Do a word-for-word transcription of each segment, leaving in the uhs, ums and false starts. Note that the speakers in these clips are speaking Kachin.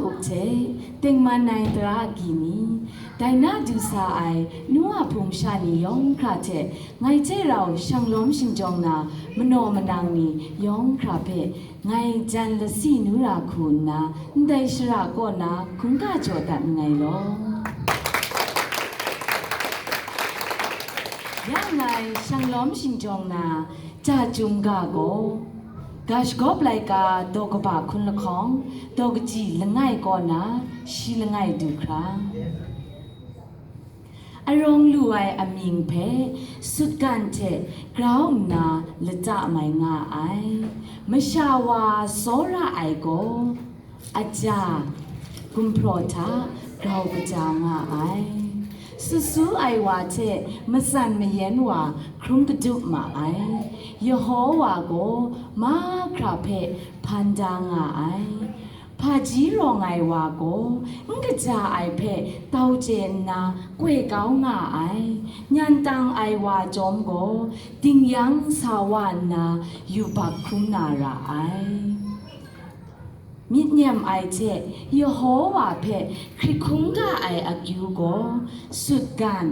Up hte, tengman ai tara agyi ni, dai na du sa ai nu a hpung sha ni yawng hkra hte, ngai hte rau shanglawm shingjawng na manaw manang ni yawng hkra hpe, ngai jan lasi nu ra hku nna, ndai shara kaw na hkungga jaw dat nngai law. Ya ngai shanglawm shingjawng na, ja chyum ga gaw, ga shagawp laika daw kaba hkun lahkawng, daw kaji langai kaw na, shi langai du hkra. Arawng lu ai amying hpe sutgan hte grau nna lata mai nga ai. Masha wa tsawra ai gaw, aja, gumhpraw hta grau kaja nga ai. Susu ai wa hte matsan mayan wa hkrum kadup ma ai. Yawhaw wa gaw mahkra hpe hpan da nga ai. Hpaji rawng ai wa gaw, n kaja ai hpe tau chye nna koi kau nga ai. Nyan tang ai wa chyawm gaw, dingyang sa wa nna yubak hkrum na ra ai. Myit nem ai hte Yawhawa hpe hkrit hkungga ai akyu gaw, sutgan,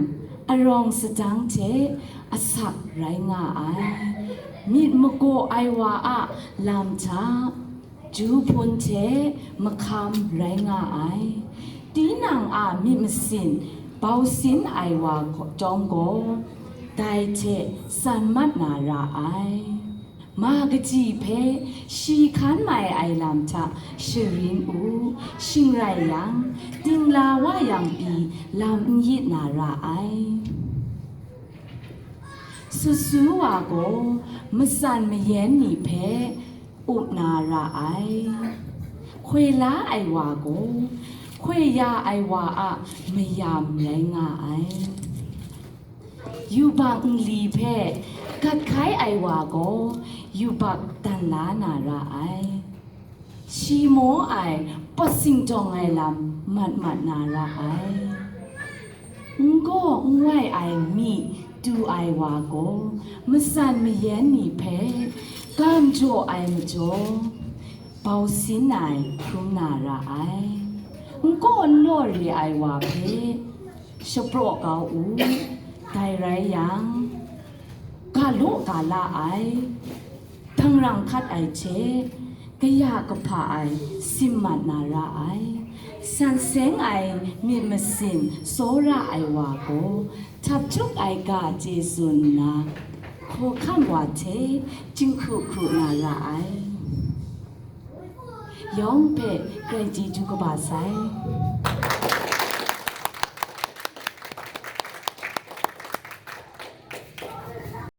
arawng sadang hte asak rai nga ai. Myit magaw ai wa a lam hta, ju hpun hte mahkam rai nga ai. Tinang a myit masin bau sin ai wa chyawm gaw, dai hte san mat na ra ai. Ma kaji hpe shi hkan mai ai lam hta sharin u, shing rai yang, dingla wa yang pyi lam n yit na ra ai. Susu wa gaw matsan mayan ni hpe up na ra ai. Hkoi la ai wa gaw, hkoi ya ai wa a mayam rai nga ai. Yubak nli hpe gat hkai ai wa gaw, yubak dan la na ra ai. Shi maw ai pawt singtawng ai lam mat mat na ra ai. N gaw n wai ai mi tu ai wa gaw, matsan mayan ni hpe gam jaw ai majaw, bau sin ai hkrum na ra ai. N gaw n law re ai wa hpe shapraw kau u, dai rai yang, ga law ga la ai, dangrang hkat ai hte, kaya kahpa ai sim mat na ra ai. San seng ai myit masin tsawra ai wa gaw, htap htup ai ga chye tsun nna, hkawhkam wa hte jinghku hku na ra ai. Yawng hpe grai chyeju kaba sai.